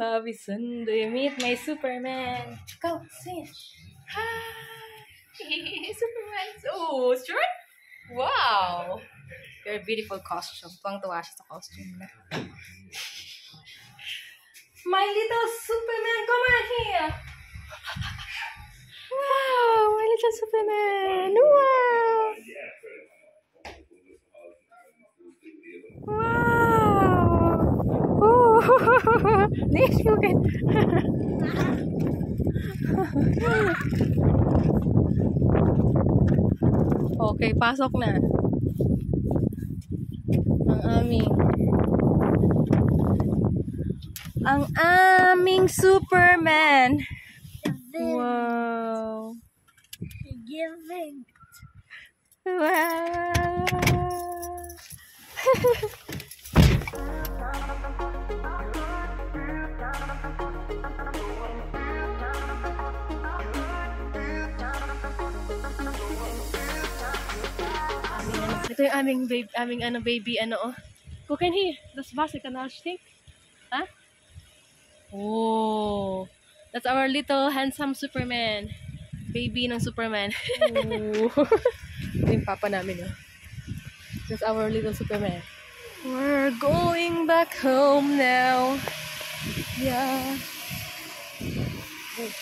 love is when you meet my Superman. Go, sing. Hi, Superman. Oh, sure? Wow. Very beautiful costume. Tuwang-tuwa siya sa costume na. My little Superman, come on here. Wow, my little Superman. Wow. Wow. Oh. Next you can. Okay, pasok na. Ang aming Superman. Wow. Giving. Wow. Ito yung aming baby oh. Guck hier, das Wasserkanal stinkt. Huh? Oh, that's our little handsome Superman. Baby ng Superman. Oh. Ito yung papa namin oh. That's our little Superman. We're going back home now. Yeah. Oh.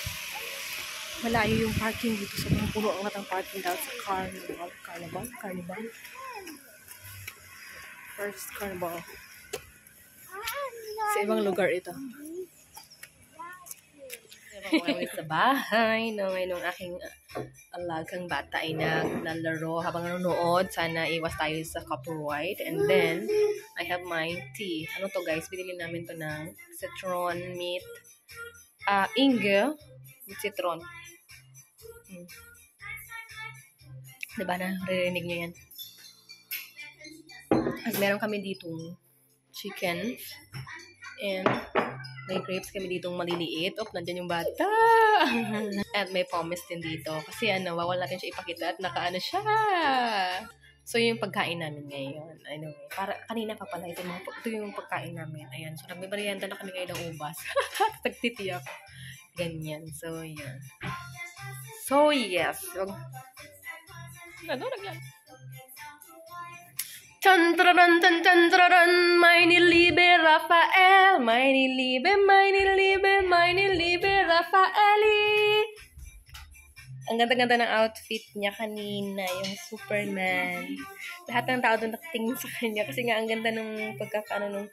Malayo yung parking dito. Sobrang puno ang atang parking daw sa Carnival. First Carnival. Sa ibang lugar ito. Sa bahay, no, ngayon ng aking alagang bata ay naglalaro habang nanonood. Sana iwas tayo sa copyright. And then, I have my tea. Ano to guys? Binili namin to ng citron meat. Inge with citron. Diba na? Ririnig nyo yan. At meron kami ditong chicken. And may grapes kami ditong maliliit. Nandyan yung bata. At may pommes din dito. Kasi wawala natin siya ipakita at nakaano siya. So, yung pagkain namin ngayon. Anyway, kanina pa pala. Ito yung pagkain namin. Ayan. So, nagmimerienda na kami ngayon ng ubas. Tagtitiyak. Ganyan. So, yan. So, yes. Ano nagyan? Tantraran, tantraran, meine Liebe Raphael, meine Liebe Raphaeli. Ang ganda-ganda ng outfit niya kanina, yung Superman. Lahat ng tao doon nakatingin sa kanya kasi nga ang ganda ng pagkakaano ng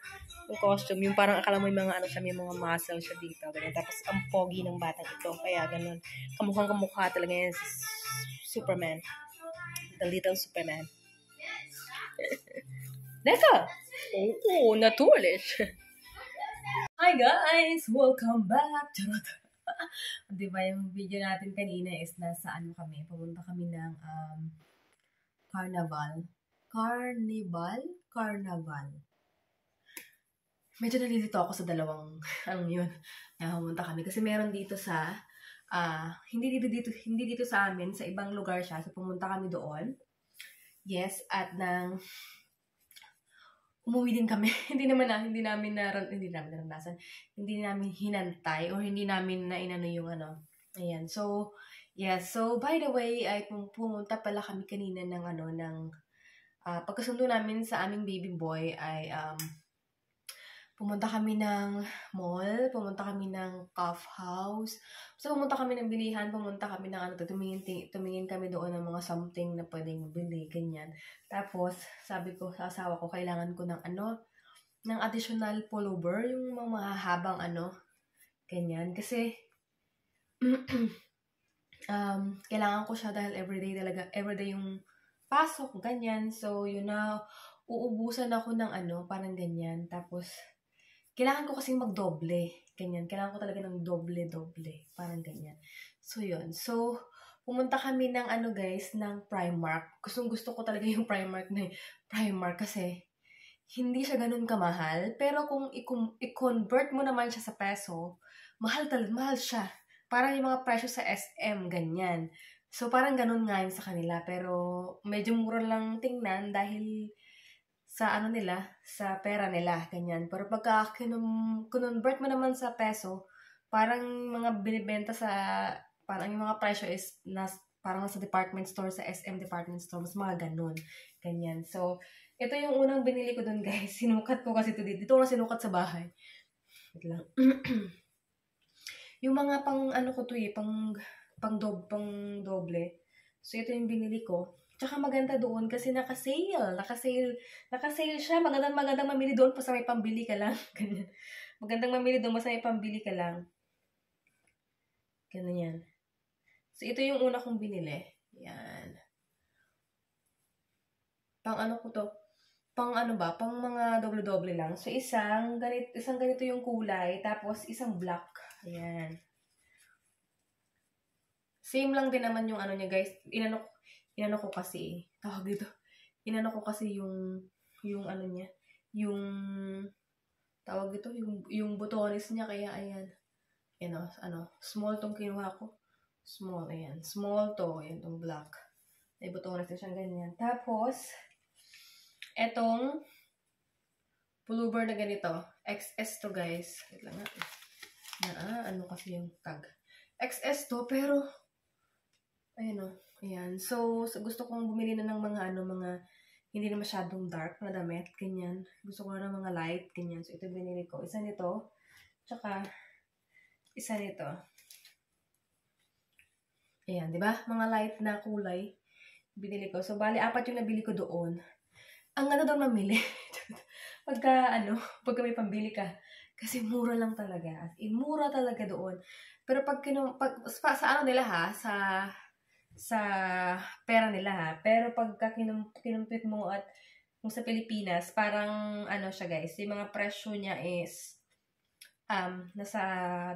costume. Yung parang akala mo yung mga siya, may mga muscle siya dito. Ganyan. Tapos ang pogi ng batang ito. Kaya ganun. Kamukhang-kamukha talaga yan si Superman. The little Superman. Lekker! Oh, natürlich! Hi guys! Welcome back! Charot! Diba yung video natin kanina is nasa kami? Pumunta kami ng Carnival. Medyo nalilito ako sa dalawang yun. Pumunta kami kasi meron dito sa hindi dito sa amin, sa ibang lugar siya. So pumunta kami doon. Yes, at umuwi din kami. hindi namin naranasan. Hindi namin hinantay or hindi namin inano yung Ayan. So, yes. So, by the way, ay pumunta pala kami kanina ng pagkasundo namin sa aming baby boy ay pumunta kami ng mall, pumunta kami ng cough house. So, pumunta kami ng bilihan, pumunta kami ng tumingin kami doon ng mga something na pwedeng bili, ganyan. Tapos, sabi ko sa asawa ko, kailangan ko ng ng additional pullover, yung mga mahahabang ganyan. Kasi, kailangan ko siya dahil everyday yung pasok, ganyan. So, yun na, uubusan ako ng parang ganyan. Tapos, kailangan ko kasing magdoble. Ganyan. Kailangan ko talaga ng doble. Parang ganyan. So, yun. So, pumunta kami ng guys, ng Primark. Gusto ko talaga yung Primark kasi hindi siya ganun kamahal. Pero kung i-convert mo naman siya sa peso, mahal siya. Parang yung mga presyo sa SM, ganyan. So, parang ganun nga yun sa kanila. Pero, medyo mura lang tingnan dahil sa ano nila, sa pera nila, ganyan. Pero pagka convert mo naman sa peso, parang mga binibenta sa, parang yung mga presyo is parang nasa department store, sa SM department store, mas mga ganun. Ganyan. So, ito yung unang binili ko dun, guys. Sinukat ko kasi ito dito. Dito ko na sinukat sa bahay. Wait lang. Yung mga ano ko to pang doble. So, ito yung binili ko. Tsaka maganda doon kasi naka-sale siya. Magandang mamili doon basta may pambili ka lang. Ganyan. Magandang mamili doon basta may pambili ka lang. Ganun yan. So, ito yung una kong binili. Yan. Pang ano ko to? Pang ano ba? Pang mga doble-doble lang. So, isang ganito yung kulay. Tapos, isang black. Ayan. Same lang din naman yung ano niya, guys. Inano ko kasi, tawag dito. Inano ko kasi yung ano niya, yung tawag dito, yung botones niya, kaya ayan. Ano, small tong kinuha ko. Small, ayan. Small to, ayan tong black. May botones na siyang ganyan. Tapos, etong pullover na ganito. XS to, guys. Wait lang natin. Ano kasi yung tag. XS to, pero ayan o. Ayan. So, gusto kong bumili na ng mga hindi na masyadong dark na damit. Ganyan. Gusto ko na ng mga light. Ganyan. So, ito binili ko. Isa nito. Tsaka, isa nito. Ayan. Diba? Mga light na kulay. Binili ko. So, bali, 4 yung nabili ko doon. Ang ganda doon mamili. pagka may pambili ka. Kasi mura lang talaga. As in, mura talaga doon. Pero sa ano nila ha, sa pera nila ha. Pero pagka kinumpit mo at kung sa Pilipinas, parang siya guys, yung mga presyo niya is nasa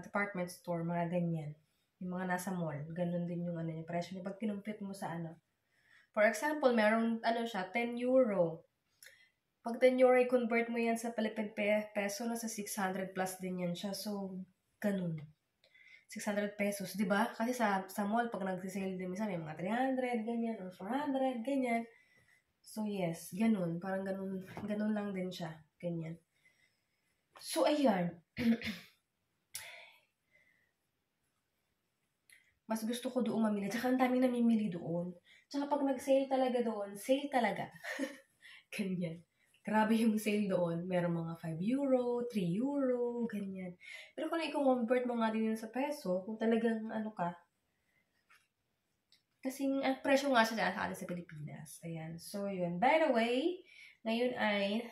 department store, mga ganyan. Yung mga nasa mall, ganun din yung yung presyo niya pag kinumpit mo sa For example, merong siya, 10 euro. Pag 10 euro, i-convert mo yan sa Philippine peso, nasa 600 plus din yan siya. So, ganun. 600 pesos, di ba? Kasi sa mall, pag nag-sale din, minsan may mga 300, ganyan, or 400, ganyan. So, yes, ganun. Parang ganun lang din siya. Ganyan. So, ayan. Mas gusto ko doon mamili. Tsaka ang daming namimili doon. Tsaka pag nag-sale talaga doon, sale talaga. Ganyan. Grabe yung sale doon. Meron mga 5 euro, 3 euro, ganyan. Pero kung i-convert mo nga din yun sa peso, kung talagang ka, kasing presyo nga siya sa atin sa Pilipinas. Ayan. So, yun. By the way, ngayon ay,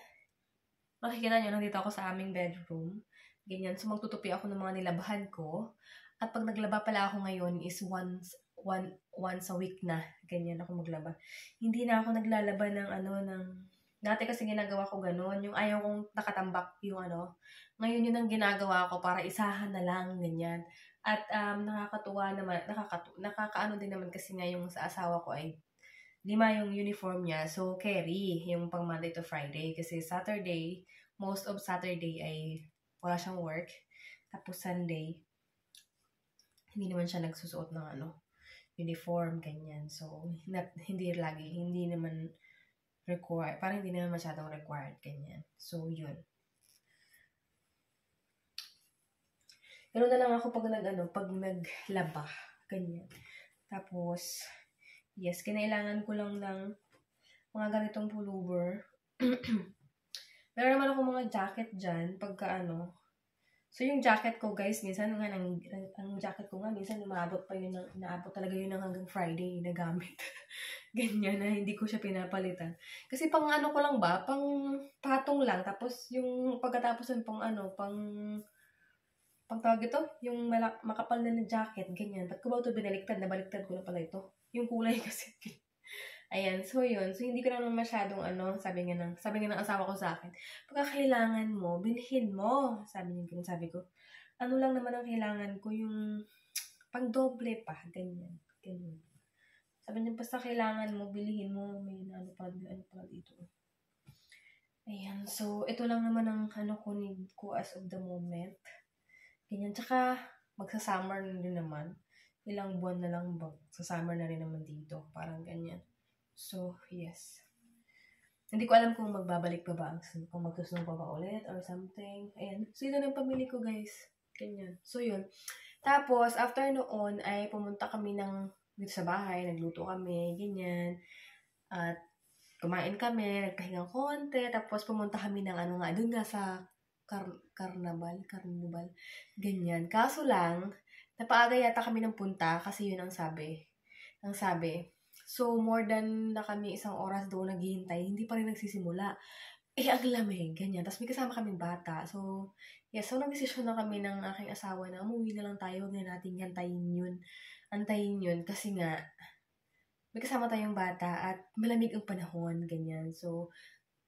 makikita nyo, nandito ako sa aming bedroom. Ganyan. So, magtutupi ako ng mga nilabahan ko. At pag naglaba pala ako ngayon is once a week na. Ganyan ako maglaba. Hindi na ako naglalaba ng dati kasi ginagawa ko ganun, yung ayaw kong nakatambak yung Ngayon yun ang ginagawa ko para isahan na lang, ganyan. At nakakatuwa naman, nakakaano din naman kasi nga yung sa asawa ko ay 5 yung uniform niya. So, carry yung pang Monday to Friday. Kasi Saturday, most of Saturday ay wala siyang work. Tapos Sunday, hindi naman siya nagsusuot ng uniform, ganyan. So, hindi naman required. Parang hindi naman masyadong required. Ganyan. So, yun. Ganun na lang ako pag naglaba. Ganyan. Tapos, yes, kinailangan ko lang ng mga ganitong pullover. Meron naman ako mga jacket dyan. Pagka So, yung jacket ko, guys, minsan nga, ang jacket ko nga, minsan inaabot talaga yun hanggang Friday na gamit. Ganyan na, hindi ko siya pinapalitan. Kasi pang ko lang ba, pang patong lang, tapos yung pagkatapos yung pang tawag ito, yung makapal na jacket, ganyan. Ba't ko ba ito binaliktad? Nabaliktad ko na pala ito. Yung kulay kasi. Ayan, so yun. So, hindi ko naman masyadong sabi nga ng asawa ko sa akin, pagka kailangan mo, bilhin mo. Sabi niya ganun, sabi ko, ano lang naman ang kailangan ko, yung pang doble pa, ganyan. Ganyan. Sabi niya, basta kailangan mo, bilhin mo, may ano pa dito. Ayan, so, ito lang naman ang need ko as of the moment. Ganyan, tsaka, magsa-summer na din naman. Ilang buwan na lang ba? Sa summer na rin naman dito. Parang ganyan. So, yes. Hindi ko alam kung magbabalik pa ba, kung magsusunod pa ba ulit or something. Ayan. So, yun ang pamili ko, guys. Ganyan. So, yun. Tapos, after noon, ay pumunta kami dito sa bahay. Nagluto kami, ganyan. At kumain kami, nagpahinga konti. Tapos, pumunta kami ng doon nga sa carnival. Ganyan. Kaso lang, napaaga yata kami ng punta kasi yun ang sabi. So, more than na kami isang oras doon naghihintay, hindi pa rin nagsisimula. Ang lamig, ganyan. Tapos may kasama kaming bata. So, so nag-desisyon na kami ng aking asawa na umuwi na lang tayo. Huwag na natin antayin yun. Kasi nga, may kasama tayong bata at malamig ang panahon, ganyan. So,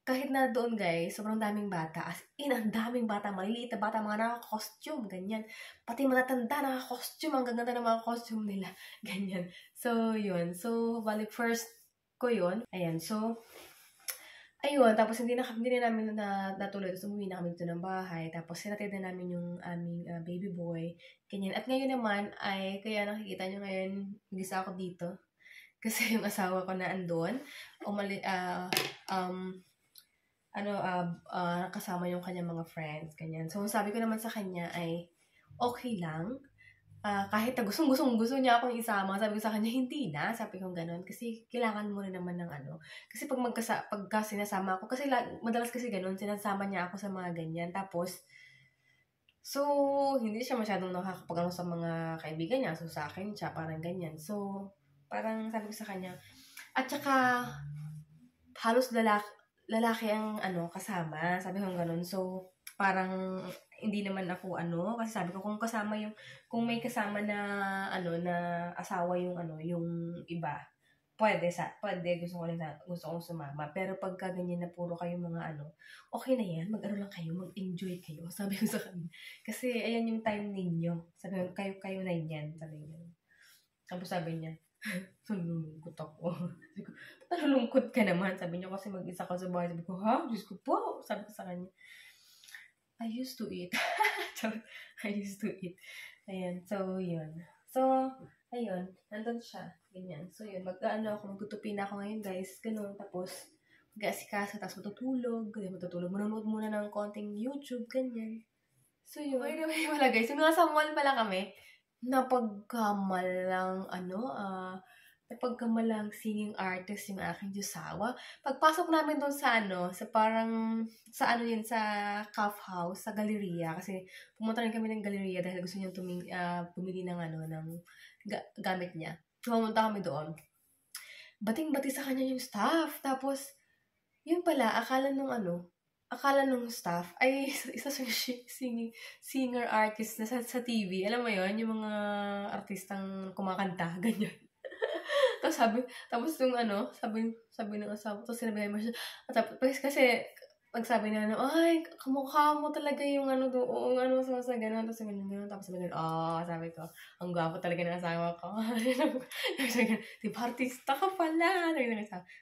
kahit na doon guys, sobrang daming bata. As in, ang daming bata. Maliliit na bata, mga naka-costume, ganyan. Pati matatanda, naka-costume. Ang gaganda ng mga costume nila. Ganyan. So, yun. So, balik first ko yun. Ayan. So, ayun. Tapos, hindi na namin natuloy. Tapos, umuwi na kami dito ng bahay. Tapos, sinatid na namin yung aming baby boy. Ganyan. At ngayon naman, kaya nakikita nyo ngayon, mag-isa ako dito. Kasi yung asawa ko na andun. Kasama yung kanyang mga friends, ganyan. So, sabi ko naman sa kanya ay, okay lang. Kahit na gusto niya akong isama, sabi ko sa kanya, hindi na. Sabi ko gano'n. Kasi kailangan mo rin naman ng Kasi pagka sinasama ako, kasi madalas kasi gano'n, sinasama niya ako sa mga ganyan. Tapos, so, hindi siya masyadong nakakapag sa mga kaibigan niya. So, sa akin siya, parang ganyan. So, parang sabi ko sa kanya, at saka, halos lalaki ang kasama, sabi ko gano'n. So, parang hindi naman ako kasi sabi ko kung may kasama na na asawa yung yung iba, pwede gusto kong sumama. Pero pagka ganyan na puro kayo mga okay na yan, lang kayo, mag-enjoy kayo, sabi ko sa kanya. Kasi ayan yung time ninyo. Sabi ko, kayo na yan, sabi niya. Tapos sabi niya, nalulungkot ako. Sabi ko, nalulungkot ka naman. Sabi niya kasi mag-isa ka sa bahay. Sabi ko, ha? Diyos ko po. Sabi ko sa kanya, I used to eat. Ayan, so, yun. So, ayun, nandun siya. Ganyan. So, yun, magtutupi na ako ngayon, guys. Ganun. Tapos, mag-aasikaso, tapos matutulog. Manonood muna ng konting YouTube, ganyan. So, yun. By the way, wala, guys. Yung nasa mall pala kami, napagkamalang singing artist yung aking Diyosawa. Pagpasok namin doon sa sa Calf House, sa Galleria, kasi pumunta rin kami ng Galleria dahil gusto niya bumili ng ng gamit niya. Pumunta kami doon. Bating-bati sa kanya yung staff. Tapos, yun pala, akala nung staff ay isa singer artist na sa TV. Alam mo yon, yung mga artistang kumakanta, ganyan. Tapos yung sabi ng asawa, tapos sinabi mo siya, tapos kasi nagsabi na ay, kamukha mo talaga yung doon, sa gano'n, tapos gano'n, tapos sabi ko, ang gwapo talaga ng asawa ko. Diba, artista ka pala.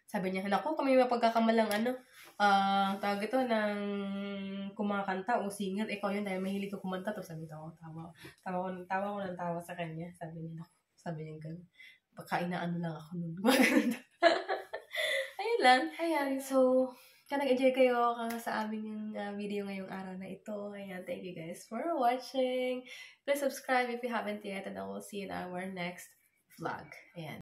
Sabi niya, naku, kami mapagkakamalang tawag ito ng kumakanta o singer, ikaw yun dahil mahilig ko kumanta. Tapos sabi ko, tawa ko ng tawa sa kanya. Sabi niya gano'n. Baka lang ako nun. Ayun lang. Ayan. So, nag-enjoy kayo sa aming video ngayong araw na ito. Ayan. Thank you guys for watching. Please subscribe if you haven't yet, and I will see you in our next vlog. Ayan.